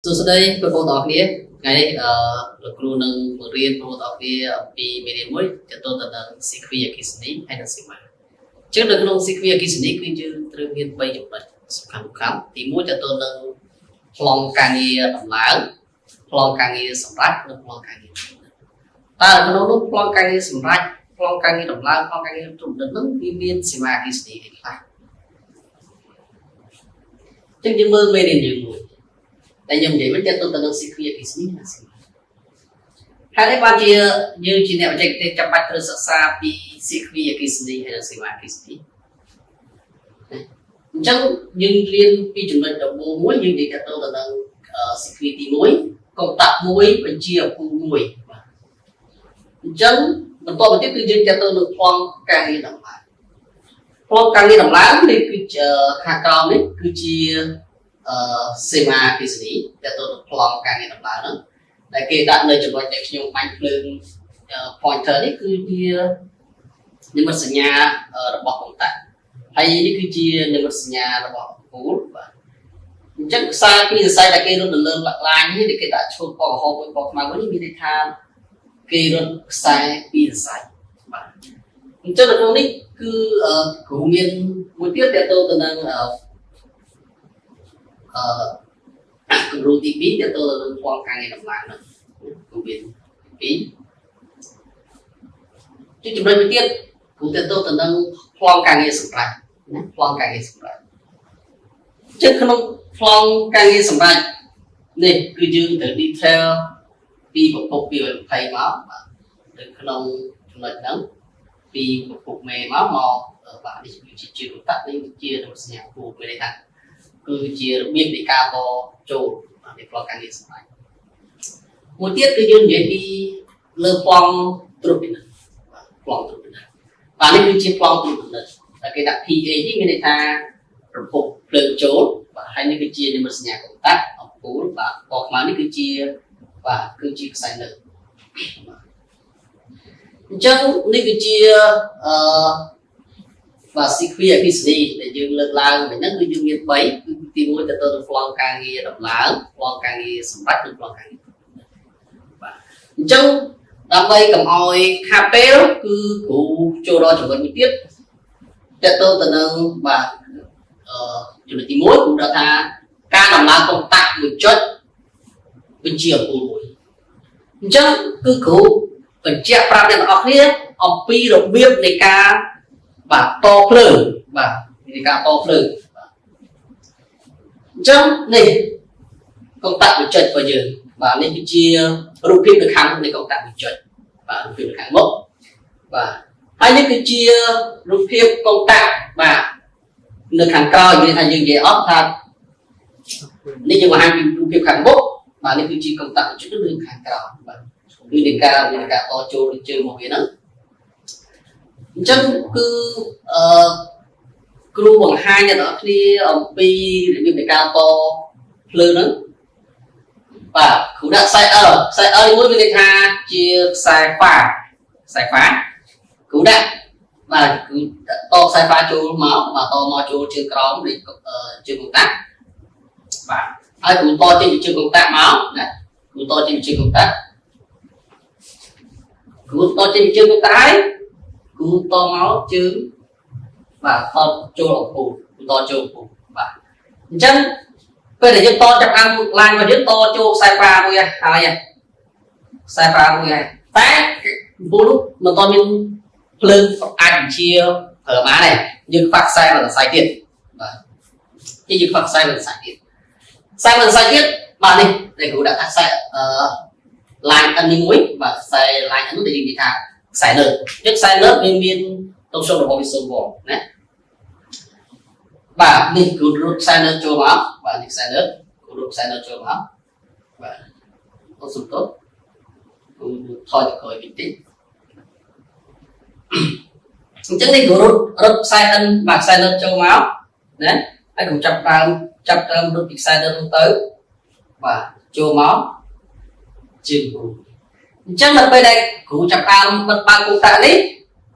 សួស្តីបងប្អូនទាំងអស់គ្នាថ្ងៃនេះអឺលោកគ្រូនឹងបង្រៀនបងប្អូនទាំងអស់គ្នាអំពីមេរៀនមួយទាក់ទងទៅនឹង circuit អគ្គិសនីហើយនិងសីមាអញ្ចឹងនៅក្នុង circuit អគ្គិសនីគឺយើងត្រូវមាន3ចំណុចសំខាន់សំខាន់ទី1ទាក់ទងនឹងប្លង់ការងារដំឡើងប្លង់ការងារសម្រាប់និងប្លង់ការងារតើក្នុងនោះប្លង់ការងារសម្រាប់ប្លង់ការងារដំឡើងប្លង់ការងារត្រួតពិនិត្យហ្នឹងវាមានសីមាអគ្គិសនីអីខ្លះអញ្ចឹងយើងមើលមេរៀនយើងមួយ តែខ្ញុំនិយាយវិញតើទៅនឹង circuit អគ្គិសនីណាសិហេតុអីបានជាយើងជាអ្នកបច្ចេកទេសចាំបាច់ត្រូវសិក្សាពី circuit អគ្គិសនីហើយនិងសេវាអគ្គិសនីអញ្ចឹងយើងរៀនពីចំណុចដំបូងមួយយើងនិយាយតទៅទៅនឹង circuit ទី1កុងតាក់មួយបញ្ជាអំពូលមួយបាទអញ្ចឹងបន្តទៅទៀតគឺយើងតទៅនឹងប្លង់ការងារដំឡើងប្លង់ការងារដំឡើងនេះគឺជាខាងក្រោមនេះគឺជា អឺសេមាអគ្គិសនីតទៅនឹងប្លង់ការងារដំណើរហ្នឹងដែលគេដាក់នៅចំណុចដែលខ្ញុំបាញ់ភ្លើង pointer នេះគឺជានិមិត្តសញ្ញារបស់កុងតាក់ហើយនេះគឺជានិមិត្តសញ្ញារបស់អំពូលបាទអញ្ចឹងខ្សែពីរសរសៃដែលគេរត់នៅលើឡាញនេះដែលគេដាក់ឈូសពណ៌ក្រហមមួយពណ៌ខ្មៅមួយនេះមានន័យថាគេរត់ខ្សែពីរសរសៃបាទអញ្ចឹងនៅក្នុងនេះគឺគ្រូមានមួយទៀតតទៅទៅនឹងអឺ អឺគំរូទី2ទៅទៅនឹងប្លង់ការងារដំឡើងហ្នឹងគ្រូមានទី2ជាចំណុចមួយទៀតគ្រូទៅទៅទៅនឹងប្លង់ការងារសម្រាប់ណាប្លង់ការងារសម្រាប់ចឹងក្នុងប្លង់ការងារសម្រាប់នេះគឺយើងត្រូវ detail ពីប្រភពពី20មកបាទនៅក្នុងចំណុចហ្នឹងពីប្រភពមេមកមកបាទនេះគឺជាជាកតានេះជាសញ្ញាគូមានន័យថា គឺជារបៀបនៃការតចូលនៃប្លង់ការងារសម្រាប់មួយទៀតគឺយើងនិយាយពីលើប្លង់ត្រួតពិនិត្យបាទប្លង់ត្រួតពិនិត្យបាទនេះគឺជាប្លង់ត្រួតពិនិត្យតែគេដាក់ PA នេះមានន័យថាប្រភពភ្លើងចូលបាទហើយនេះគឺជានិមិត្តសញ្ញាកុងតាក់អំពូលបាទពណ៌ខ្មៅនេះគឺជាបាទគឺជាខ្សែលើអញ្ចឹងនេះគឺជាអឺ បាទ circuit អគ្គិសនីដែលយើងលើកឡើងមិញហ្នឹងគឺយើងមាន3គឺទី1ទៅទៅនឹងប្លង់ការងារដំឡើងប្លង់ការងារសម្រាប់និងប្លង់ការងារបាទអញ្ចឹងដើម្បីកុំឲ្យខាតពេលគឺគ្រូចូលដល់ចំណុចមួយទៀតតទៅទៅនឹងបាទអឺចំណុចទី1គ្រូដាក់ថាការដំឡើងកុងតាក់មួយចុចបញ្ជាអំពូលមួយអញ្ចឹងគឺគ្រូបញ្ជាក់ប្រាប់អ្នកទាំងអស់គ្នាអំពីរបៀបនៃការ បាទតភ្លើងបាទនៃការតភ្លើងបាទអញ្ចឹងនេះកុងតាក់មួយចុចរបស់យើងបាទនេះគឺជារូបភាពនៅខាងមុខនៃកុងតាក់មួយចុចបាទរូបភាពនៅខាងមុខបាទហើយនេះគឺជារូបភាពកុងតាក់បាទនៅខាងក្រោយមានថាយើងនិយាយអត់ថានេះយើងបង្ហាញពីរូបភាពខាងមុខបាទនេះគឺជាកុងតាក់មួយចុចនៅខាងក្រោយបាទគឺនៃការតចូលជើងមកវាហ្នឹង អញ្ចឹងគឺអឺគ្រូបង្ហាញអ្នកទាំងអស់គ្នាអំពីរបៀបនៃការតភ្លើងហ្នឹងបាទគ្រូដាក់ខ្សែ L ខ្សែ L មួយមានន័យថាជាខ្សែហ្វាខ្សែហ្វាគ្រូដាក់បាទគឺតខ្សែហ្វាចូលមកបាទតមកចូលជើងក្រោមនៃជើងកុងតាក់បាទហើយគ្រូតចេញពីជើងកុងតាក់មកណាគ្រូតចេញពីជើងកុងតាក់គ្រូតចេញពីជើងកុងតាក់ហើយ គូតមកជើងបាទតចូលអំពូលគូតចូលអំពូលបាទអញ្ចឹងពេលដែលយើងតចាប់អាំឡាញរបស់យើងតចូលខ្សែហ្វាមួយហើយខ្សែហ្វាមួយហើយតែអំពូលនោះមិនតមានភ្លើងអាចបញ្ជាប្រើបានទេយើងខ្វះខ្សែមួយសរសៃទៀតបាទនេះយើងខ្វះខ្សែមួយសរសៃទៀតខ្សែមួយសរសៃទៀតបាទនេះដែលគ្រូដាក់ថាខ្សែអឺ line N នេះមួយបាទខ្សែ line N នោះដែលយើងនិយាយថាខ្សែលើអញ្ចឹងខ្សែលើវាមានតុងសុំរបស់វា0វ៉ណាបាទនេះគ្រូរត់ខ្សែលើចូលមកបាទនេះខ្សែលើគ្រូរត់ខ្សែលើចូលមកបាទអូសុំទោសគ្រូថយទៅក្រោយវិញតិចអញ្ចឹងនេះគ្រូរត់រត់ខ្សែ N បាទខ្សែលើចូលមកណាហើយគ្រូចាប់ដើមចាប់ដើមរត់ពីខ្សែលើនោះទៅបាទចូលមកជើងគ្រូអញ្ចឹងដល់ពេលដែលគ្រូចាប់ដើមបិទបើកកុងតាក់នេះ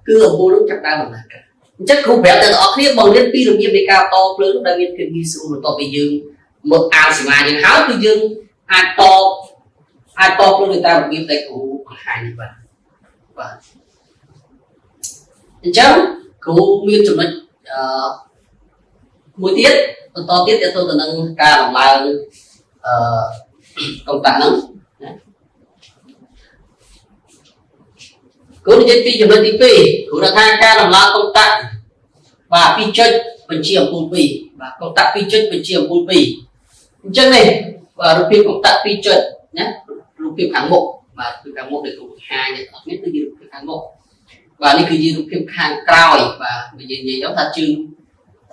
គឺអំពូលនោះចាប់ដើមដំណើរការអញ្ចឹងគ្រូប្រាប់ដល់អ្នកគ្នាបង្រៀនពីរបៀបនៃការតភ្លើងដែលមានភាពងាយស្រួលបន្ទាប់ពីយើងមកអានសីមាយើងហើយគឺយើង អាចតអាចតភ្លើងទៅតាមរបៀបដែលគ្រូបង្ហាញនេះបាទបាទអញ្ចឹងគ្រូមានចំណុចអឺមួយទៀតបន្តទៀតទៅទៅនឹងការដំឡើងអឺកុងតាក់ហ្នឹងណាគ្រូនិយាយពីចំណុចទី2គ្រូថាការដំឡើងកុងតាក់បាទ2ចុចបញ្ជាអំពូល2បាទកុងតាក់2ចុចបញ្ជាអំពូល2អញ្ចឹងនេះបាទរូបភាពកុងតាក់2ចុចណារូបភាពខាងមុខបាទរូបភាពខាងមុខដែលគ្រូបង្ហាញអ្នកនរគ្នាគឺជារូបភាពខាងមុខបាទនេះគឺជារូបភាពខាងក្រោយបាទនិយាយនិយាយថាជើង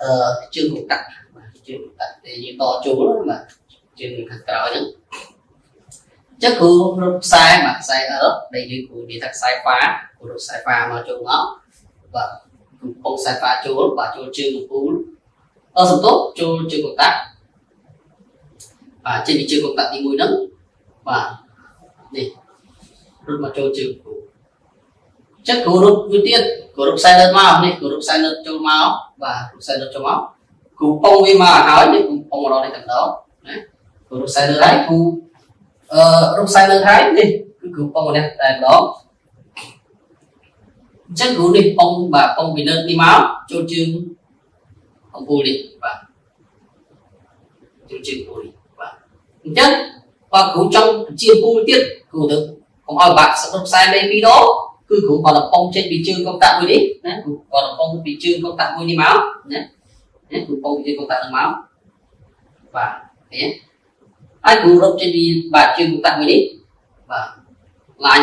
អឺជើងកុងតាក់បាទជើងកុងតាក់ដែលយើងតចូលបាទជើងខាងក្រោយហ្នឹងចឹងគ្រូរត់ខ្សែបាទខ្សែ L ដែលយើងគ្រូនិយាយថាខ្សែហ្វាគ្រូរត់ខ្សែហ្វាមកចូលមកបាទកំពុងខ្សែហ្វាចូលបាទចូលជើងកំពូលអឺសំទោសចូលជើងកុងតាក់បាទចេញពីជើងកុងតាក់ទី1ហ្នឹងបាទនេះរត់មកចូលជើងកំពូលចឹងគ្រូរត់មួយទៀតគ្រូរត់ខ្សែលើមកនេះគ្រូរត់ខ្សែលើចូលមកបាទរត់ខ្សែលើចូលមកគ្រូប៉ុងវាមកហើយនេះគ្រូប៉ុងមកដល់នេះតែម្ដងណាគ្រូរត់ខ្សែលើហើយគ្រូអឺរត់ខ្សែលើហើយនេះគឺគ្រូប៉ុងនេះតែម្ដងអញ្ចឹងគ្រូនេះប៉ុងបាទប៉ុងពីលើនេះមកចូលជើងអំពូលនេះបាទចូលជើងអំពូលនេះបាទអញ្ចឹងបើគ្រូចង់ជាអំពូលទៀតគ្រូទៅកុំឲ្យបាក់សរុបខ្សែលេខពីរដងគឺគ្រូគាត់តែប៉ុងចេញពីជើងកុងតាក់មួយនេះណាគ្រូគាត់តែប៉ុងពីជើងកុងតាក់មួយនេះមកណាណាគ្រូប៉ុងពីជើងកុងតាក់នឹងមកបាទឃើញហើយគ្រូរត់ចេញពីបាទជើងកុងតាក់មួយនេះបាទឡាញ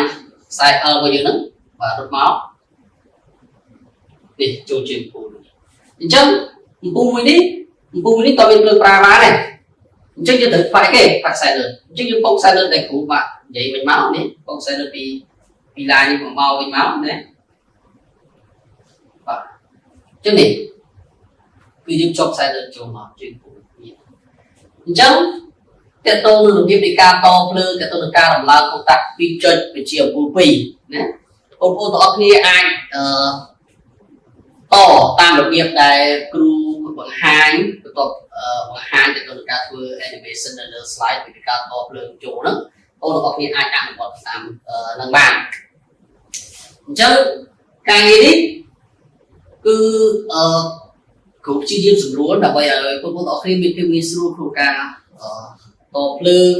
ខ្សែ L របស់យើងហ្នឹងបាទរត់មកនេះចូលជើងអំពូលអញ្ចឹងអំពូលមួយនេះអំពូលមួយនេះតើមានភ្លើងប្រើបានទេអញ្ចឹងយើងត្រូវខ្វាក់គេខ្វាក់ខ្សែលើអញ្ចឹងយើងប៉ុងខ្សែលើដែលគ្រូបាទនិយាយវិញមកនេះប៉ុងខ្សែលើពីពីឡាញនេះមកមកវិញមកណាបាទអញ្ចឹងនេះគឺយើងចប់ខ្សែលើចូលមកជើងពូនេះអញ្ចឹងតើតើនឹងរបៀបនៃការតភ្លើងតើតើនឹងការដំឡើងកុងតាក់2ចុចវិជាអំពូល2ណាបងប្អូនទាំងអស់គ្នាអាចអឺតតាមរបៀបដែលគ្រូបង្ហាញបន្ទាប់បង្ហាញទៅនឹងការធ្វើ animation នៅលើ slide ពីការតភ្លើងចូលហ្នឹងបងប្អូនទាំងអស់គ្នាអាចអនុវត្តតាមនឹងបានអញ្ចឹងការងារនេះគឺអឺគ្រូព្យាយាមសម្រួលដើម្បីឲ្យបងប្អូនទាំងអស់គ្នាមានភាពងាយស្រួលក្នុងការតភ្លើង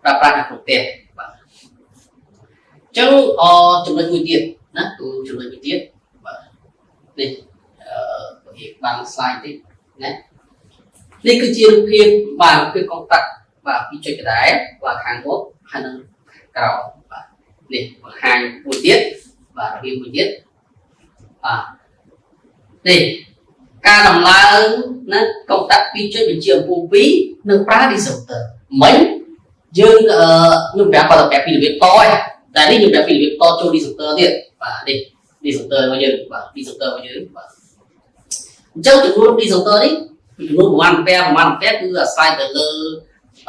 ប្រើប្រាស់នៅក្នុងផ្ទះបាទអញ្ចឹងអចំណុចមួយទៀតណាគឺចំណុចមួយទៀតបាទនេះអឺរៀបបាន slide តិចណានេះគឺជារូបភាពបាទរូបភាពកុងតាក់បាទពីចុចកដែរបាទខាងមុខហើយនិងក្រោមបាទនេះបង្ហាញមួយទៀតបាទរបៀបមួយទៀតបាទនេះការដំឡើងណាកុងតាក់2ចុចបញ្ជាអំពូល2និងប្រើ disjoncteur មិញយើងអឺខ្ញុំប្រាប់គាត់តែប្រាប់ពីរបៀបតឯងតែនេះខ្ញុំប្រាប់ពីរបៀបតចូល disjoncteur ទៀតបាទនេះ disjoncteur របស់យើងបាទ disjoncteur របស់យើងបាទអញ្ចឹងចំនួន disjoncteur នេះចំនួនប្រមាណអាំពែប្រមាណអាំពែគឺអាស្រ័យទៅលើ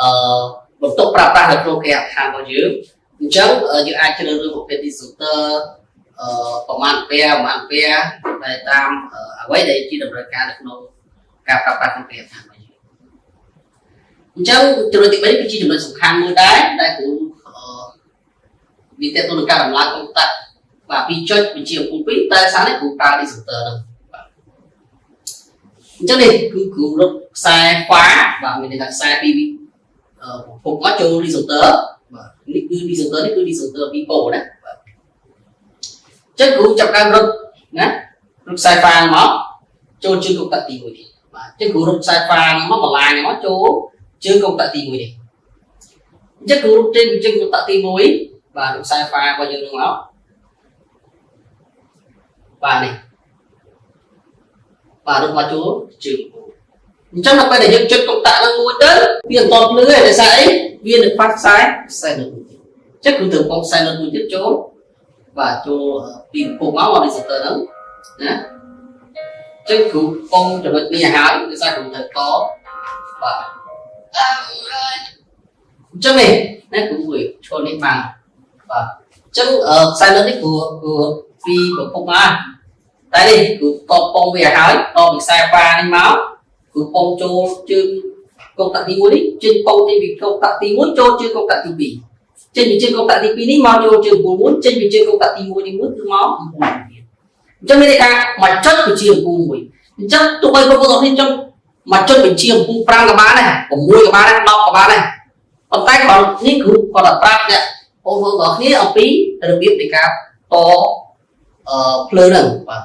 អឺបន្ទុកប្រើប្រាស់នៅក្នុងគេហដ្ឋានរបស់យើងអញ្ចឹងយើងអាចជ្រើសរើសប្រភេទ disjoncteur អឺប្រមាណអាំពែប្រមាណអាំពែដែលតាមអ្វីដែលជាតម្រូវការនៅក្នុងការប្រើប្រាស់ក្នុងគេហដ្ឋានរបស់យើងអញ្ចឹងចំណុចទី3គឺជាចំណុចសំខាន់មួយដែរដែលគ្រូអឺវាតេទៅនឹងការដំឡើងកុងតាក់បាទ2ចុចបញ្ជាអំពូល2តែសារនេះគ្រូប្រើ disjoncteur ហ្នឹងបាទអញ្ចឹងនេះគឺគ្រូរត់ខ្សែហ្វាបាទមានន័យថាខ្សែពីអឺប្រភពមកចូល disjoncteur បាទនេះគឺ disjoncteur នេះគឺ disjoncteur ពីរប៉ូណាបាទអញ្ចឹងគ្រូចាប់ដើមរត់ណារត់ខ្សែហ្វាមកចូលជើងកុងតាក់ទី1នេះបាទអញ្ចឹងគ្រូរត់ខ្សែហ្វាមកបន្លាយមកចូលជើងកុងតាក់ទី1នេះអញ្ចឹងគ្រូរត់ចេញពីជើងកុងតាក់ទី1បាទរត់ខ្សែហ្វារបស់យើងនឹងមកបាទនេះបាទរត់មកចូលជើងពូអញ្ចឹងដល់ពេលដែលយើងចុចកុងតាក់នឹងមួយទៅវាអត់តភ្លឺទេដោយសារអីវានឹងប៉ះខ្សែខ្សែនឹងមួយទៀតអញ្ចឹងគឺត្រូវប៉ុងខ្សែនឹងមួយទៀតចូលបាទចូលពីកំពុងមកមក disjoncteur ហ្នឹងណាអញ្ចឹងគ្រូប៉ុងចំណុចនេះឲ្យហើយដោយសារគ្រូត្រូវតបាទអញ្ចឹងនេះណាគ្រូមួយឈរនេះបានបាទអញ្ចឹងខ្សែនឹងនេះគ្រូគ្រូពីប្រភពមកតែនេះគ្រូតប៉ុងវាឲ្យហើយតពីខ្សែហ្វានេះមកគ្រូប៉ុងចូលជើង កុងតាក់ទី1នេះចេញប៉ុងចេញពីកុងតាក់ទី1ចូលជើងកុងតាក់ទី2ចេញពីជើងកុងតាក់ទី2នេះមកចូលជើងអំពូល1ចេញពីជើងកុងតាក់ទី1នេះមួយគឺមកអំពូល1ទៀតអញ្ចឹងមានន័យថាមួយចុចគឺជាអំពូលមួយអញ្ចឹងទោះបីបងប្អូនទាំងគ្នាចង់មួយចុចបញ្ជាអំពូល5ក៏បានដែរ6ក៏បានដែរ10ក៏បានដែរប៉ុន្តែគ្រាន់នេះគឺគាត់តែប្រាប់អ្នកបងប្អូនទាំងគ្នាអំពីរបៀបនៃការតអឺភ្លើងហ្នឹងបាទ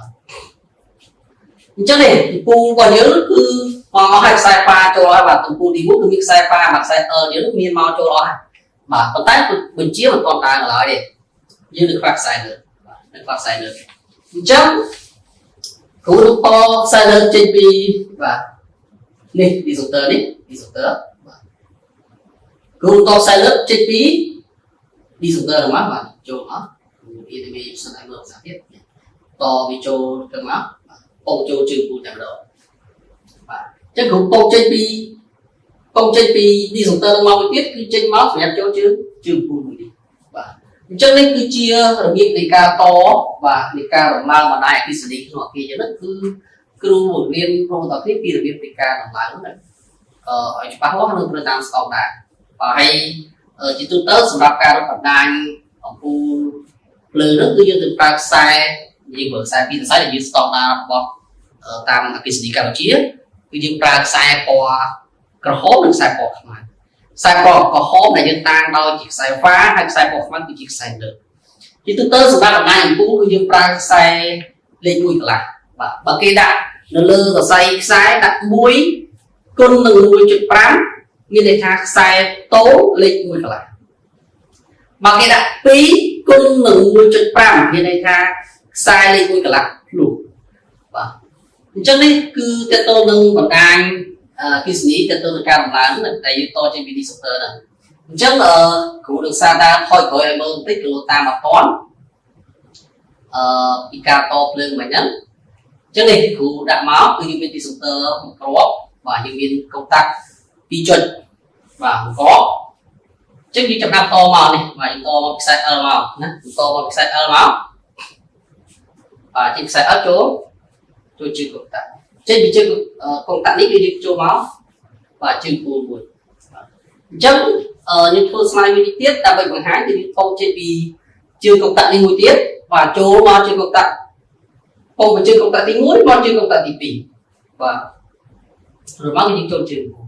អញ្ចឹងនេះអំពូលរបស់យើងគឺមកឲ្យខ្សែហ្វាចូលហើយបាទអំពូលទី1គឺមានខ្សែហ្វាមួយខ្សែ L យើងមានមកចូលអស់ហើយបាទប៉ុន្តែបញ្ជាមិនទាន់ដើរឡើយទេយើងនឹងខ្វះខ្សែលើបាទនឹងខ្វះខ្សែលើអញ្ចឹងគ្រូនឹងតខ្សែលើចេញពីបាទនេះ disjoncteur នេះ disjoncteur បាទគ្រូតខ្សែលើចេញពី disjoncteur ហ្នឹងមកបាទចូលមកគ្រូ EDV សិនឲ្យមើលភាសាទៀតតវាចូលទៅមកបាទពងចូលជើងពូលតែម្ដងបាទអញ្ចឹងគ្រូពងចេញពីពងចេញពី disjoncteur ហ្នឹងមកមួយទៀតគឺចេញមកសម្រាប់ចូលជើងជើងពូលមួយនេះបាទអញ្ចឹងនេះគឺជារបៀបនៃការតបាទនៃការដំឡើងបណ្ដាញអគ្គិសនីក្នុងអគារយ៉ាងហ្នឹងគឺគ្រូបង្រៀនបងប្អូនគ្នាពីរបៀបនៃការដំឡើងហ្នឹងអឺឲ្យច្បាស់លាស់និងត្រូវតាមស្តង់ដារបាទហើយជាទូទៅសម្រាប់ការរត់បណ្ដាញអំពូលភ្លើងហ្នឹងគឺយើងត្រូវប្រើខ្សែយើងប្រើខ្សែពីរខ្សែដែលយើងស្តង់ដាររបស់តាមអគ្គិសនីកម្ពុជាគឺយើងប្រើខ្សែពណ៌ក្រហមនិងខ្សែពណ៌ខ្មៅខ្សែពណ៌ក្រហមដែលយើងតាំងដោយជាខ្សែហ្វាហើយខ្សែពណ៌ខ្មៅគឺជាខ្សែលើជាទូទៅសម្រាប់បណ្ដាញអំពូលគឺយើងប្រើខ្សែលេខ1កន្លះបាទបើគេដាក់នៅលើសរសៃខ្សែដាក់1គុណនឹង1.5មានន័យថាខ្សែតូលេខ1កន្លះបើគេដាក់2គុណនឹង1.5មានន័យថាខ្សែលេខ1កន្លះភ្លោះបាទអញ្ចឹងនេះគឺតើតទៅនឹងបណ្ដាញអគ្គិសនីតើទៅនឹងការដំឡើងដែលយើងតចេញពី disjoncteur ហ្នឹងអញ្ចឹងអឺគ្រូនឹងសារដើមថយក្រោយឲ្យមើលបន្តិចគឺតាមអត់តន់អឺពីការតភ្លើងមិញហ្នឹងអញ្ចឹងនេះគ្រូដាក់មកគឺយើងមាន disjoncteur មួយគ្រាប់បាទយើងមានកុងតាក់2ចុចបាទមួយគ្រាប់អញ្ចឹងយើងចាប់ដើមតមកនេះបាទយើងតមកខ្សែ L មកណាតមកខ្សែ L មកបាទចេញខ្សែ L ចូលចូលជើងកុងតាក់ចេញពីជើងកុងតាក់នេះគឺយើងចូលមកបាទជើងពូលមួយបាទអញ្ចឹងខ្ញុំធ្វើ slide មួយនេះទៀតដើម្បីបង្ហាញគឺយើងតចេញពីជើងកុងតាក់នេះមួយទៀតបាទចូលមកជើងកុងតាក់ពងពីជើងកុងតាក់ទី1មកជើងកុងតាក់ទី2បាទរមកយើងចូលជើងពូល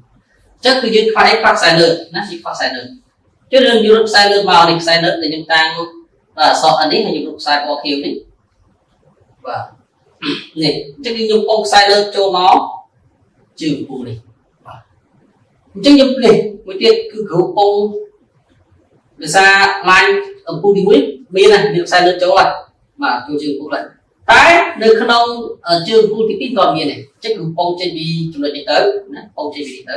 អញ្ចឹងគឺយើងខ្វះអីខ្វះខ្សែលើណាយើងខ្វះខ្សែលើជឿរឿងយល់ខ្សែលើមកនេះខ្សែលើដែលយើងតាំងបាទអក្សរ N នេះហើយយើងរកខ្សែពណ៌ខៀវនេះបាទនេះអញ្ចឹងខ្ញុំពងខ្សែលើចូលមកជើងពូនេះបាទអញ្ចឹងខ្ញុំនេះមួយទៀតគឺគ្រូពងដោយសារឡាញអំពូលទី1មានណាមានខ្សែលើចូលហើយបាទចូលជើងពូហើយតែនៅក្នុងជើងពូលទី2ក៏មានដែរអញ្ចឹងគ្រូពងចេញពីចំណុចនេះទៅណាពងចេញពីនេះទៅ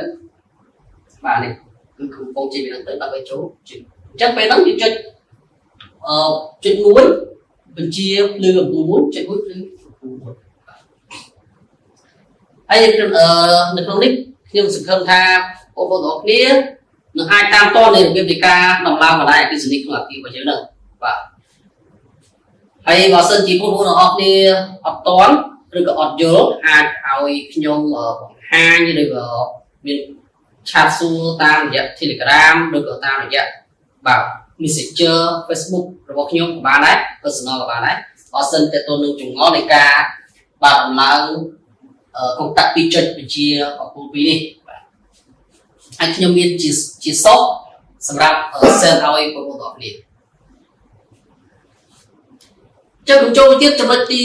បាទនេះគឺគ្រូពងចេញពីហ្នឹងទៅដើម្បីចូលជើងអញ្ចឹងពេលហ្នឹងយើងចុចអឺចុច1បញ្ជាភ្លើងអំពូល1ចុច1ភ្លើងអំពូល1ហើយអឺនៅក្នុងនេះខ្ញុំសង្ឃឹមថាបងប្អូនទាំងអស់គ្នានឹងអាចតាមតនៃរបៀបនៃការដំឡើងបណ្ដាញអគ្គិសនីក្នុងអគាររបស់យើងនឹងបាទហើយបើសិនជាបងប្អូនទាំងអស់គ្នាអត់តន់ឬក៏អត់យល់អាចឲ្យខ្ញុំបង្ហាញឬក៏មាន chat សួរតាមរយៈ Telegram ឬក៏តាមរយៈបាទ Messenger Facebook របស់ខ្ញុំក៏បានដែរ personal ក៏បានដែរបើសិនតើទៅនឹងចម្ងល់នៃការបាទដំឡើងកុងតាក់2ចុចបញ្ជាអំពូល2នេះបាទហើយខ្ញុំមានជាជាសពសម្រាប់ send ឲ្យបងប្អូនទាំងអស់គ្នាចុះខ្ញុំចូលទៀតចំណុចទី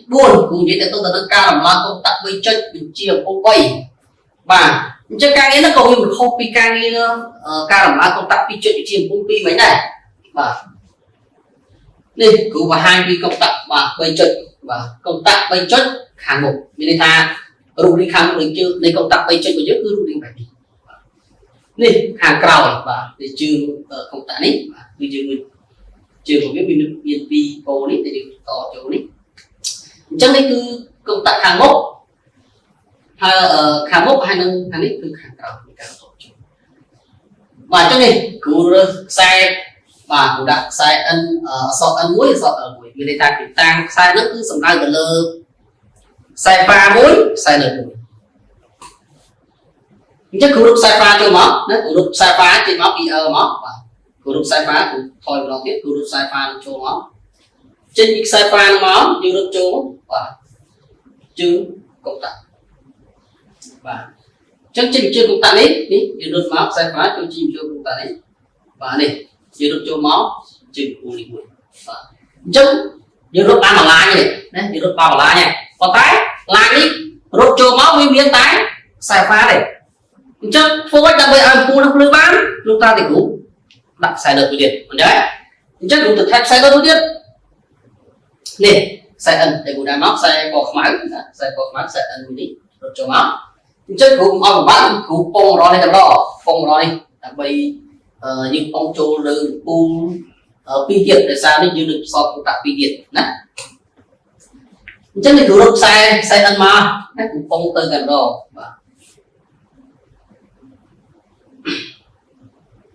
4គូនិយាយទៅទៅនឹងការដំឡើងកុងតាក់3ចុចបញ្ជាអំពូល3បាទអញ្ចឹងការងារហ្នឹងក៏វាមិនខុសពីការងារការដំឡើងកុងតាក់2ចុចបញ្ជាអំពូល2មិនដែរបាទនេះគ្រូបង្ហាញពីកុងតាក់បាទ3ចុចបាទកុងតាក់3ចុចខាងមុខមានន័យថារូបរាងខាងមុខនៃជើងនៃកុងតាក់3ចុចរបស់យើងគឺរូបរាងបែបនេះនេះខាងក្រោយបាទនេះជើងកុងតាក់នេះបាទគឺយើងមានជើងរបស់វាមានមានពីរពោនេះដែលយើងតចូលនេះអញ្ចឹងនេះគឺកុងតាក់ខាងមុខហើយខាងមុខហើយនឹងខាងនេះគឺខាងក្រោយនៃការតចូលបាទអញ្ចឹងនេះគ្រូរើសខ្សែបាទគ្រូដាក់ខ្សែ N អក្សរ N មួយអក្សរ L មួយមានន័យថាគឺតាំងខ្សែហ្នឹងគឺសំដៅទៅលើខ្សែហ្វាមួយខ្សែលើមួយ អញ្ចឹងគ្រូរត់ខ្សែហ្វាចូលមកណាគ្រូរត់ខ្សែហ្វាចេញមកពី L មកបាទគ្រូរត់ខ្សែហ្វាគ្រូថយម្ដងទៀតគ្រូរត់ខ្សែហ្វានឹងចូលមកចេញពីខ្សែហ្វានឹងមកយើងរត់ចូលបាទជើងកុងតាក់បាទអញ្ចឹងចេញពីជើងកុងតាក់នេះនេះយើងរត់មកខ្សែហ្វាចូលជើងជើងកុងតាក់នេះបាទនេះយើងរត់ចូលមកជើងគូនេះមួយបាទអញ្ចឹងយើងរត់បានមួយឡាញទេណាយើងរត់បានមួយឡាញទេប៉ុន្តែឡាញនេះរត់ចូលមកវាមានតែខ្សែហ្វាទេអញ្ចឹងធ្វើម៉េចដើម្បីឲ្យអំពូលនឹងភ្លឺបានលោកតាទីគ្រូដាក់ខ្សែលើមួយទៀតមិនទេអញ្ចឹងគ្រូទៅថែមខ្សែលើមួយទៀតនេះខ្សែ N ដែលគ្រូដាក់មកខ្សែពណ៌ខ្មៅណាខ្សែពណ៌ខ្មៅខ្សែ N មួយនេះរត់ចូលមកអញ្ចឹងគ្រូកុំឲ្យពិបាកគ្រូពងរនេះតែម្ដងពងរនេះដើម្បីយើងពងចូលលើអំពូលពីរទៀតដោយសារនេះយើងនឹងផ្សព្វតាក់ពីរទៀតណាអញ្ចឹងនេះគ្រូរត់ខ្សែខ្សែ N មកណាគ្រូពងទៅតែម្ដងបាទ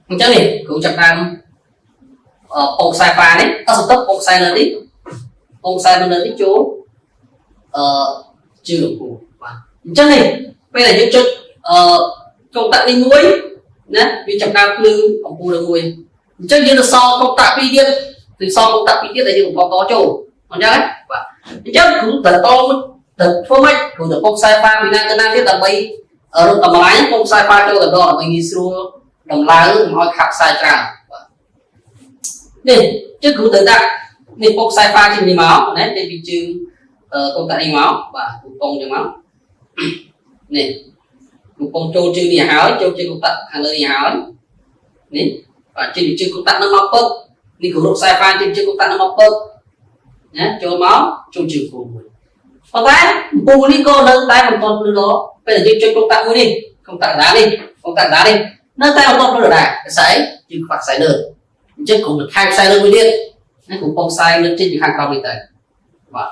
អញ្ចឹងនេះគ្រូចាប់ដើមពងខ្សែហ្វានេះអត់សន្ទុកពងខ្សែនៅនេះពងខ្សែនៅនេះចូលអឺជើងអំពូលបាទអញ្ចឹងនេះពេលដែលយើងចុចអឺកុងតាក់នេះមួយណាវាចាប់ដើមភ្លឺអំពូលនៅមួយអញ្ចឹងយើងទៅសល់កុងតាក់ពីរទៀតទៅសល់កុងតាក់ពីរទៀតដែលយើងបន្តចូលអញ្ចឹងណាបាទអញ្ចឹងគ្រូត្រូវតមួយត្រូវធ្វើម៉េចគ្រូទៅពងខ្សែហ្វាពីណាទៅណាទៀតដើម្បីរត់តម្លៃពងខ្សែហ្វាចូលទៅដល់ដើម្បីងាយស្រួលដំឡើងកុំឲ្យខាប់ខ្សែច្រើនបាទនេះជើងគ្រូត្រូវដាក់នេះពងខ្សែហ្វាជាងនេះមកណាចេញពីជើងកុងតាក់នេះមកបាទគ្រូពងចឹងមកនេះគ្រូពងចូលជើងនេះហើយចូលជើងកុងតាក់ខាងលើនេះហើយនេះបាទចេញពីជើងកុងតាក់នឹងមកពឹកនេះគ្រូរកខ្សែហ្វាចេញជើងកុងតាក់នឹងមកពឹកណាចូលមកចូលជើងគ្រូមួយប៉ុន្តែអំពូលនេះក៏នៅតែមិនទាន់ភ្លឺដល់ពេលដែលយើងចុចកុងតាក់មួយនេះកុងតាក់កណ្ដាលនេះកុងតាក់កណ្ដាលនេះនៅតែអត់ទាន់ភ្លឺដដែលខ្សែយើងខ្វះខ្សែលើអញ្ចឹងគ្រូបន្ថែមខ្សែលើមួយទៀតណាគ្រូពងខ្សែលើចេញពីខាងក្រោមនេះទៅបាទ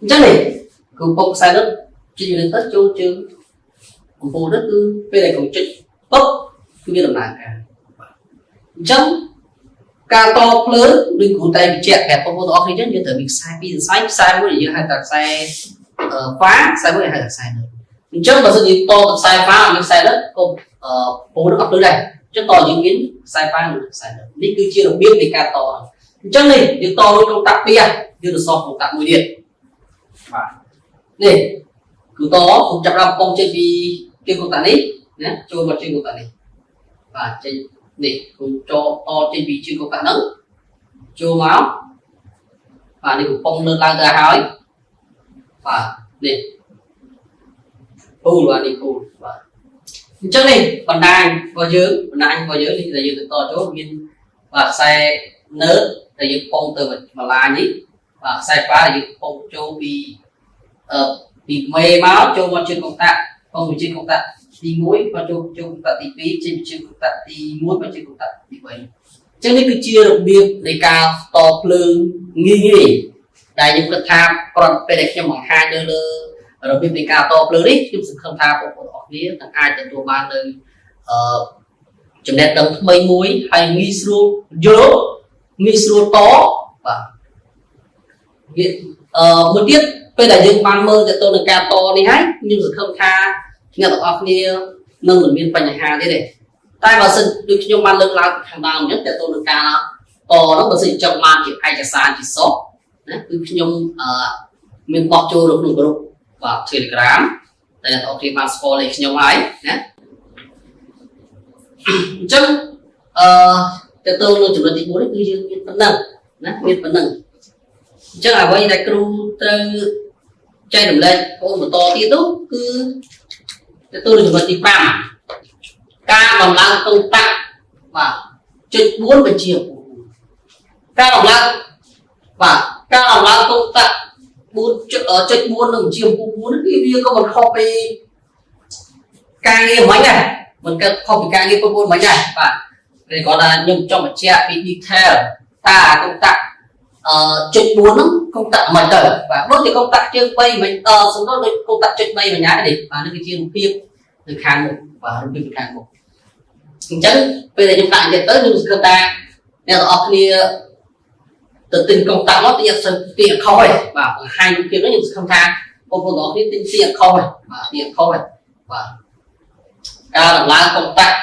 អញ្ចឹងនេះគ្រូពងខ្សែលើចេញពីលើទៅចូលជើងអំពូលនេះគឺពេលដែលគ្រូចុចពុបគឺមានដំណើរការបាទអញ្ចឹងការតភ្លើងដូចគ្រូតែបញ្ជាក់ប្រាប់បងប្អូនទាំងអស់គ្នាអញ្ចឹងយើងត្រូវមានខ្សែពីរសរសៃខ្សែមួយដែលយើងហៅថាខ្សែហ្វាខ្សែមួយដែលហៅថាខ្សែលើអញ្ចឹងបើសិនជាតទៅខ្សែហ្វាអត់មានខ្សែលើក៏ពូនឹងអត់ភ្លឺដែរអញ្ចឹងតយើងមានខ្សែហ្វានិងខ្សែលើនេះគឺជារបៀបនៃការតអញ្ចឹងនេះយើងតរួចក្នុងតាក់ពីរយើងទៅសោះក្នុងតាក់មួយទៀតបាទនេះគឺតគ្រូចាប់ដើមពងចេញពីជើងកុងតាក់នេះណាចូលមកជើងកុងតាក់នេះបាទចេញនេះគ្រូចតចេញពីជើងកុងតាក់ហ្នឹងចូលមកបាទនេះកំពុងលើកឡើងទៅហើយបាទនេះពូលបាទនេះពូលបាទអញ្ចឹងនេះបណ្ដាញរបស់យើងបណ្ដាញរបស់យើងនេះដែលយើងទៅតចូលមានបាទខ្សែនើតដែលយើងពងទៅបន្លាញនេះបាទខ្សែហ្វាដែលយើងពងចូលពីអឺពីមេមកចូលមកជើងកុងតាក់ពងពីជើងកុងតាក់ទី1មកចូលជើងកុងតាក់ទី2ចេញពីជើងកុងតាក់ទី1មកជើងកុងតាក់ទី3អញ្ចឹងនេះគឺជារបៀបនៃការតភ្លើងងាយងាយដែលខ្ញុំគិតថាគ្រាន់ពេលដែលខ្ញុំបង្ហាញនៅលើរបៀបនៃការតភ្លើងនេះខ្ញុំសង្ឃឹមថាបងប្អូនអរគ្នានឹងអាចទទួលបាននៅអឺចំណេះដឹងថ្មីមួយហើយងាយស្រួលយល់ងាយស្រួលតបាទវាអឺមួយទៀតពេលដែលយើងបានមើលទៅទៅនឹងការតនេះហើយខ្ញុំសង្ឃឹមថាអ្នកទាំងអស់គ្នានឹងមិនមានបញ្ហាទេទេតែបើសិនដូចខ្ញុំបានលើកឡើងខាងដើមអញ្ចឹងតើទៅនឹងការតនោះបើសិនចង់បានជាឯកសារជាសោះណាគឺខ្ញុំអឺមានបោះចូលនៅក្នុងក្រុមបាទ Telegram តែអ្នកទាំងអស់គ្នាបានស្គាល់លេខខ្ញុំហើយណាអញ្ចឹងអឺតើទៅនឹងចំណុចទី1នេះគឺយើងមានប៉ុណ្ណឹងណាមានប៉ុណ្ណឹងអញ្ចឹងអ្វីដែលគ្រូត្រូវចែករំលែកបងបន្តទៀតនោះគឺទៅទៅនឹងចំណុចទី5ការដំឡើងកុងតាក់បាទចុច4បញ្ជាការដំឡើងបាទការដំឡើងកុងតាក់4.4និងជា4នេះគឺវាក៏មិនខុសពីការងារមិញដែរមិនកើតខុសពីការងារ9មិញដែរបាទតែគាត់ថាខ្ញុំចង់បញ្ជាក់ពី detail តើកុងតាក់អឺចុច4ហ្នឹងកុងតាក់មិនទៅបាទដូចជាកុងតាក់ជើង3មិញអឺសំដៅដូចកុងតាក់ចុច3មិញហើយនេះបាទនេះគឺជារូបភាពនៅខាងមុខបាទរូបភាពនៅខាងមុខអញ្ចឹងពេលដែលខ្ញុំដាក់អញ្ចឹងទៅខ្ញុំសង្ឃឹមថាអ្នកទាំងអស់គ្នាទៅទិញកុងតាក់មកទិញអត់សូវទិញអត់ខុសទេបាទបង្ហាញរូបភាពនេះខ្ញុំសង្ឃឹមថាបងប្អូនទាំងអស់គ្នាទិញទិញអត់ខុសទេបាទទិញអត់ខុសទេបាទ ការដំឡើងកុងតាក់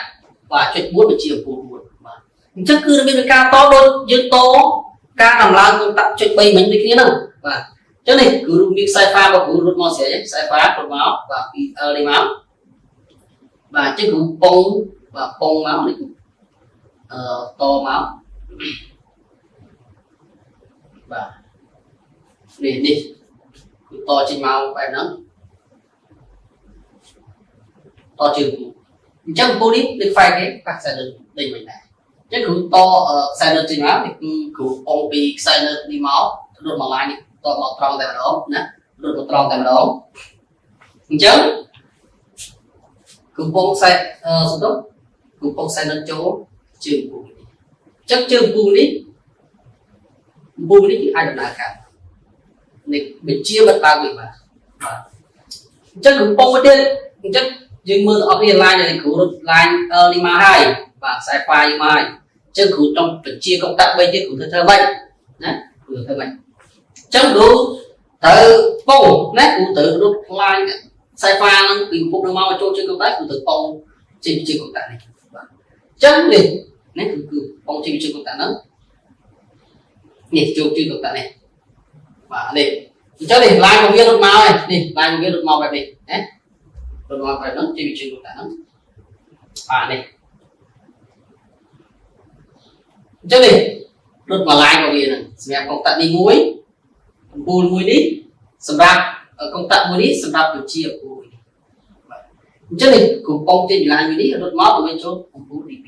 បាទចុច4បញ្ជាអំពូល4បាទអញ្ចឹងគឺរបៀបនៃការតដូចយើងតការដំឡើងកុងតាក់ចុច3មិញដូចគ្នាហ្នឹងបាទអញ្ចឹងនេះគឺរូបមានខ្សែហ្វារបស់គ្រូរត់មកស្រីខ្សែហ្វារត់មកបាទពី L នេះមកបាទអញ្ចឹងគ្រូប៉ុងបាទប៉ុងមកនេះគឺតមកបាទនេះនេះគឺតចេញមកបែបហ្នឹងតជើងពូអញ្ចឹងពូនេះនឹកខ្វែគេប៉ះខ្សែលើដេញវិញដែរអញ្ចឹងគ្រូតខ្សែលើចេញមកនេះគឺគ្រូអងពីខ្សែលើនេះមករត់មកឡាយនេះតមកត្រង់តែម្ដងណារត់មកត្រង់តែម្ដងអញ្ចឹងគ្រូពងខ្សែសុំទោសគ្រូពងខ្សែលើចូលជើងពូនេះអញ្ចឹងជើងពូនេះពូនេះគឺអាចដំណើរការនេះបញ្ជាបិទបើកវិញបាទបាទអញ្ចឹងកំពុងមួយទៀតអញ្ចឹងយើងមើលទាំងអស់គ្នា line នេះគ្រូរត់ line L នេះមកហើយបាទខ្សែហ្វាយមកហើយអញ្ចឹងគ្រូចង់បញ្ជាកុងតាក់3ទៀតគ្រូធ្វើធ្វើម៉េចណាគ្រូធ្វើម៉េចអញ្ចឹងគ្រូត្រូវប៉ុងណាគ្រូត្រូវរត់ line ខ្សែហ្វាហ្នឹងពីពុកនឹងមកចូលជើងកុងតាក់គ្រូត្រូវប៉ុងចេញពីជើងកុងតាក់នេះបាទអញ្ចឹងនេះនេះគឺគឺប៉ុងចេញពីជើងកុងតាក់ហ្នឹងនេះចូលជើងកុងតាក់នេះបាទនេះអញ្ចឹងនេះ line របស់វារត់មកហើយនេះ line របស់វារត់មកបែបនេះណារត់មកបែបហ្នឹងចេញពីជើងកុងតាក់ហ្នឹងបាទនេះអញ្ចឹងនេះរត់មក line របស់វាហ្នឹងសម្រាប់កុងតាក់នេះមួយអំពូលមួយនេះសម្រាប់កុងតាក់មួយនេះសម្រាប់បញ្ជាអំពូលមួយនេះបាទអញ្ចឹងនេះកំប៉ុងចេញពី line មួយនេះរត់មកដើម្បីចូលអំពូលទី2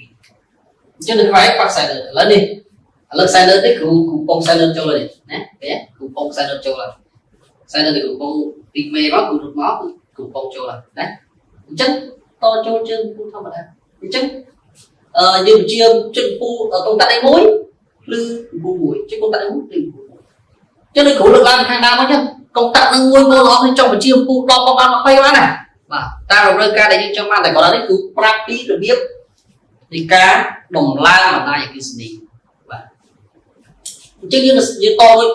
អញ្ចឹងនៅខ្វែប៉ះខ្សែលើឥឡូវនេះឥឡូវខ្សែលើនេះគ្រូគ្រូប៉ុងខ្សែលើចូលនេះណាឃើញគ្រូប៉ុងខ្សែលើចូលហើយខ្សែលើនេះគ្រូប៉ុងទីមេមកគ្រូរត់មកគឺគ្រូប៉ុងចូលហើយណាអញ្ចឹងតចូលជើងពូធម្មតាអញ្ចឹងយើងបញ្ជាជើងពូកុងតាក់នេះមួយឬពូមួយជើងកុងតាក់នេះមួយឬពូមួយអញ្ចឹងដូចគ្រូលើកឡើងខាងដើមអញ្ចឹងកុងតាក់នឹងមួយមើលអស់គ្នាចង់បញ្ជាពូ10បាន20បានណាបាទតាមតម្រូវការដែលយើងចង់បានតែគាត់នេះគឺប្រាប់ពីរបៀបនៃការដំឡើងបណ្ដាញអគ្គិសនីបាទអញ្ចឹងយើងយើងតរួច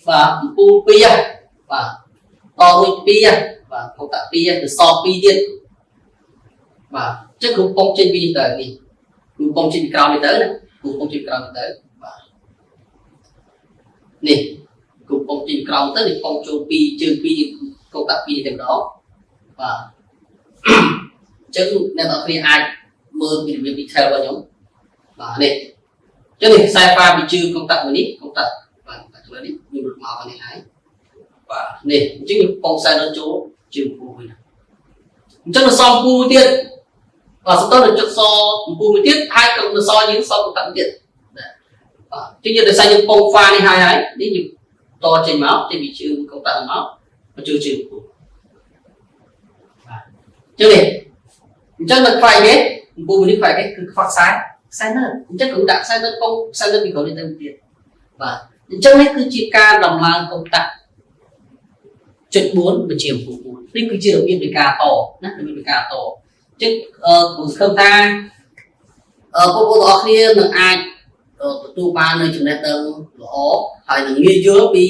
បាទអំពូល2ហ៎បាទតរួច2ហ៎បាទកុងតាក់2ហ៎ទៅស2ទៀតបាទអញ្ចឹងគ្រូប៉ុងចេញពីនេះទៅនេះគ្រូប៉ុងចេញពីក្រោមនេះទៅណាគ្រូប៉ុងចេញពីក្រោមនេះទៅបាទនេះគ្រូប៉ុងចេញពីក្រោមទៅនេះប៉ុងចូល2ជើង2កុងតាក់2នេះតែម្ដងបាទអញ្ចឹងអ្នកទាំងគ្នាអាចមើលពីរបៀប detail របស់ខ្ញុំបាទនេះអញ្ចឹងនេះខ្សែហ្វាពីជើងកុងតាក់មួយនេះកុងតាក់បាទកុងតាក់ចូលនេះខ្ញុំរត់មកនេះហើយបាទនេះអញ្ចឹងខ្ញុំប៉ុងខ្សែនៅចូលជើងពូវិញអញ្ចឹងនៅសល់ពូមួយទៀតបាទសតនៅចុចសពូមួយទៀតហើយក៏នៅសល់យើងសល់កុងតាក់មួយទៀតបាទអញ្ចឹងយើងដោយសារយើងប៉ុងហ្វានេះហើយហើយនេះយើងតចេញមកចេញពីជើងកុងតាក់មកមកជើងជើងពូបាទអញ្ចឹងនេះអញ្ចឹងនៅខ្វាយគេពូនេះខ្វាយគេគឺខ្វះខ្សែខ្សែនៅអញ្ចឹងគឺដាក់ខ្សែនៅកងខ្សែនៅពីក្រោយនេះទៅទៀតបាទអញ្ចឹងនេះគឺជាការដំឡើងកុងតាក់ចុច4បញ្ជាអំពូល4នេះគឺជារបៀបនៃការតណារបៀបនៃការតអញ្ចឹងអឺគ្រូសង្ឃឹមថាបងប្អូនទាំងអស់គ្នានឹងអាចទទួលបាននៅចំណេះដឹងល្អហើយនឹងងាយយល់ពី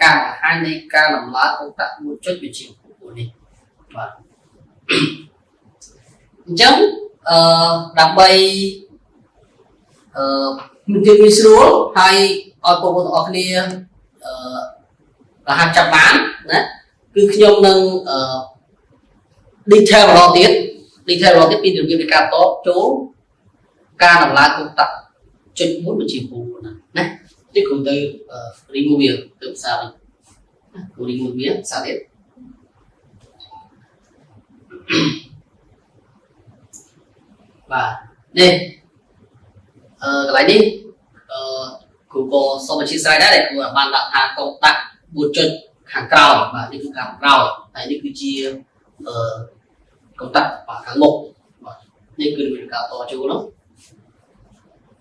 ការបង្ហាញនៃការដំឡើងកុងតាក់1ចុចបញ្ជាអំពូល4នេះបាទអញ្ចឹងដើម្បីមានភាពងាយស្រួលហើយឲ្យបងប្អូនទាំងអស់គ្នារហ័សចាប់បានណាគឺខ្ញុំនឹងdetail ម្ដងទៀត detail ម្ដងទៀតពីរបៀបនៃការតបចូលការដំឡើងកុងតាក់ចុច1បញ្ជាពូណាណាទីគ្រូទៅ remove វាទៅផ្សារវិញគ្រូ remove វាផ្សារទៀតបាទនេះកន្លែងនេះគ្រូក៏សូមអធិស្ឋានដែរដែលគ្រូបានដាក់ថាកុងតាក់4ចុចខាងក្រោយបាទនេះគឺខាងក្រោយហើយនេះគឺជាកុងតាក់បាទខាងមុខបាទនេះគឺមានការតចូលនោះ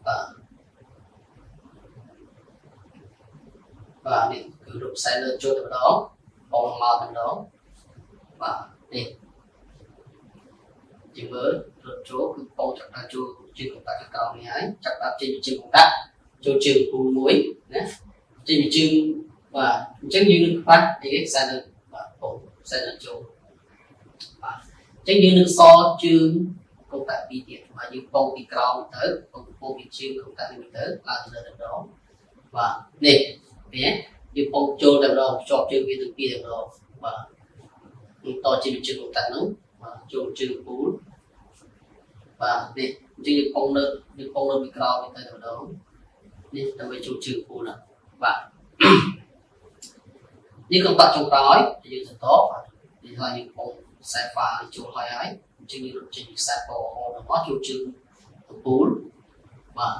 បាទបាទនេះគឺរូបខ្សែលើចូលតែម្ដងបងមកតែម្ដងបាទនេះជាមើលរត់ចូលគឺបងចាប់ដល់ចូលជើងកុងតាក់ខាងក្រោមនេះហើយចាប់ដល់ចេញពីជើងកុងតាក់ចូលជើងពូលមួយណាចេញពីជើងបាទអញ្ចឹងយើងនឹងខ្វះអីគេខ្សែលើបាទបងខ្សែលើចូលបាទអញ្ចឹងយើងនឹងសល់ជើង កុងតាក់ពីរទៀតបាទយើងពងពីក្រោមទៅពងពងពីជើងកុងតាក់នេះទៅឡើងទៅលើតែម្ដងបាទនេះឃើញទេយើងពងចូលតែម្ដងភ្ជាប់ជើងវាទាំងពីរតែម្ដងបាទនឹងតជាជើងកុងតាក់នោះបាទចូលជើងពូលបាទនេះអញ្ចឹងយើងពងនៅយើងពងនៅពីក្រោមនេះទៅតែម្ដងនេះដើម្បីចូលជើងពូលណាបាទនេះកុងតាក់ចុងក្រោយយើងបន្តបាទនេះហើយយើងពងខ្សែហ្វាចូលហើយហើយអញ្ចឹងយើងរត់ចេញពីខ្សែពណ៌ហមមកចូលជើងកំពូលបាទ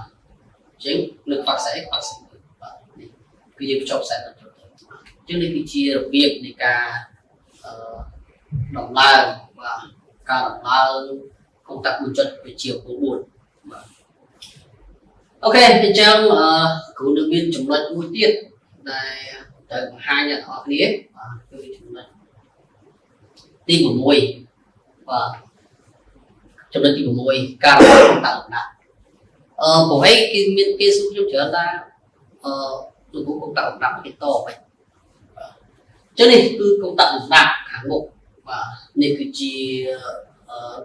អញ្ចឹងនៅខ្វះខ្សែខ្វះខ្សែបាទនេះគឺយើងភ្ជាប់ខ្សែទៅចូលទៅអញ្ចឹងនេះគឺជារបៀបនៃការអឺដំឡើងបាទការដំឡើងកុងតាក់មួយចុចវាជាអំពូល4បាទ OK អញ្ចឹងអឺគ្រូនឹងមានចំណុចមួយទៀតដែលត្រូវបង្ហាញអ្នកទាំងអស់គ្នាបាទគឺចំណុចទី6បាទចំណុចទី6ការកុងតាក់លំដាប់អឺព្រោះអីគេមានគេសួរខ្ញុំច្រើនថាអឺលោកគ្រូកុងតាក់លំដាប់គេតបហ្នឹងបាទអញ្ចឹងនេះគឺកុងតាក់លំដាប់ខាងមុខបាទនេះគឺជារ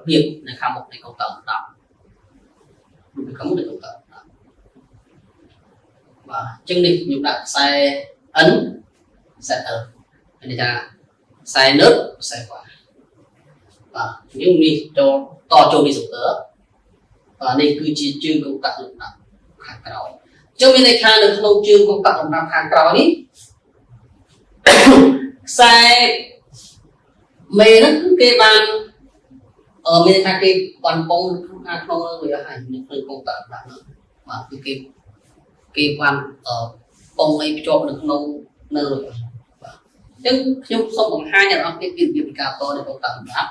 បៀបនៅខាងមុខនៃកុងតាក់លំដាប់រូបខាងមុខនៃកុងតាក់លំដាប់បាទអញ្ចឹងនេះខ្ញុំដាក់ខ្សែ N ខ្សែ L មានន័យថាខ្សែ neutre ខ្សែហ្វាបាទខ្ញុំនេះចូលតចូល disjoncteur បាទនេះគឺជាជើងកុងតាក់លំដាប់ខាងក្រោយអញ្ចឹងមានន័យថានៅក្នុងជើងកុងតាក់លំដាប់ខាងក្រោយនេះខ្សែមេហ្នឹងគឺគេបានអឺមានន័យថាគេបានពងខាងក្នុងនឹងវាហើយនៅក្នុងកុងតាក់លំដាប់ហ្នឹងបាទគឺគេគេបានអឺពងអីភ្ជាប់នៅក្នុងនៅរួចបាទអញ្ចឹងខ្ញុំសូមបង្ហាញអ្នកទាំងអស់គ្នាពីរបៀបនៃការតនៃកុងតាក់លំដាប់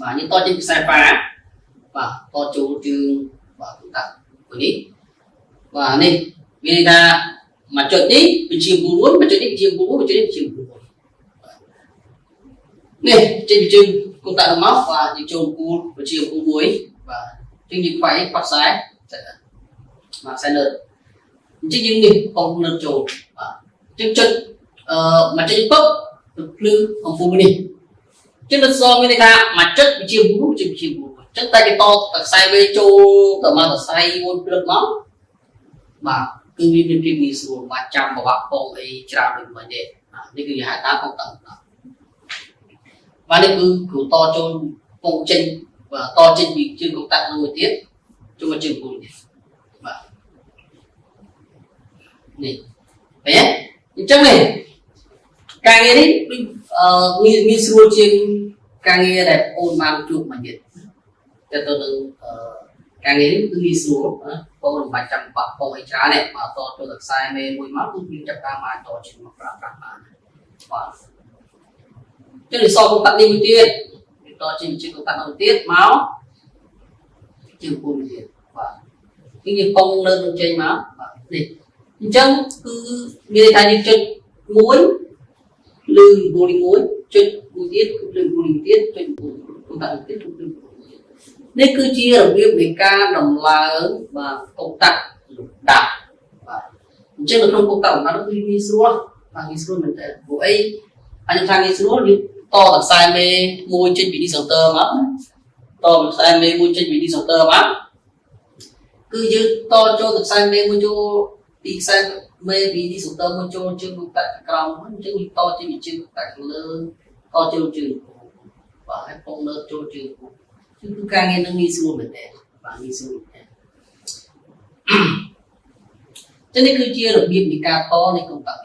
បាទយើងតចេញខ្សែហ្វាបាទតចូលជើងបាទកុងតាក់មួយនេះបាទនេះមានន័យថាមួយចុចនេះវាជា9មួយចុចនេះវាជា9មួយចុចនេះវាជា9នេះចេញពីជើងកុងតាក់នោះមកបាទយើងចូលគូលវាជាគូមួយបាទអញ្ចឹងយើងខ្វែងខ្វះខ្សែបាទខ្សែ neutre អញ្ចឹងយើងនេះកុង neutre ចូលបាទអញ្ចឹងចុចអឺមួយចុចពុបទៅភ្លឺអំពូលនេះអញ្ចឹងនៅសមានន័យថាមួយចុចវាជា9ជាជា9អញ្ចឹងតែគេតតែខ្សែវេចូលទៅមកសរសៃមួយភ្លឹកមកបាទគឺវាមានភាពងាយស្រួលបាច់ចាំបបាក់ពងអីច្រើនដូចមិញទេនេះគឺគេហៅថាកុងតាក់បាទនេះគឺគ្រូតចូលពងចេញបាទតចេញពីជើងកុងតាក់នោះមួយទៀតចូលមកជើងពូលនេះបាទនេះឃើញទេអញ្ចឹងនេះការងារនេះដូចអឺងាយងាយស្រួលជាងការងារដែលអូនបានជួបមកទៀតទៅទៅនឹងអឺការងារនេះគឺងាយស្រួលណាបងមិនបាច់ចាំបាក់ពងអីច្រើនទេបាទតចូលទៅខ្សែមេមួយមកគឺយើងចាប់តាមអាចតជាងមកប្រើប្រាស់បានបាទចឹងនេះសល់កុងតាក់នេះមួយទៀតតជាងជាងកុងតាក់នោះទៀតមកជាងពូនទៀតបាទយើងពងនៅនឹងចេញមកបាទនេះអញ្ចឹងគឺមានន័យថាយើងចុចមួយលឺពូលមួយចុចមួយទៀតគឺលឺពូលមួយទៀតចុចកុងតាក់មួយទៀតគឺលឺនេះគឺជារបៀបនៃការដំឡើងបាទកុងតាក់លំដាប់បាទអញ្ចឹងនៅក្នុងកុងតាក់លំដាប់គឺងាយស្រួលបាទងាយស្រួលមែនតើព្រោះអីអញថាងាយស្រួលយើងតតែខ្សែមេមួយចេញពី disjoncteur មកតខ្សែមេមួយចេញពី disjoncteur មកគឺយើងតចូលទៅខ្សែមេមួយចូលពីខ្សែមេពី disjoncteur មួយចូលជើងកុងតាក់ក្រោមអញ្ចឹងយើងតចេញពីជើងកុងតាក់ខាងលើតចូលជើងបាទហើយពងលើចូលជើងគឺការងារនឹងងាយស្រួលមែនតើបាទងាយស្រួលមែនតើចឹងនេះគឺជារបៀបនៃការតនៃកុងតាក់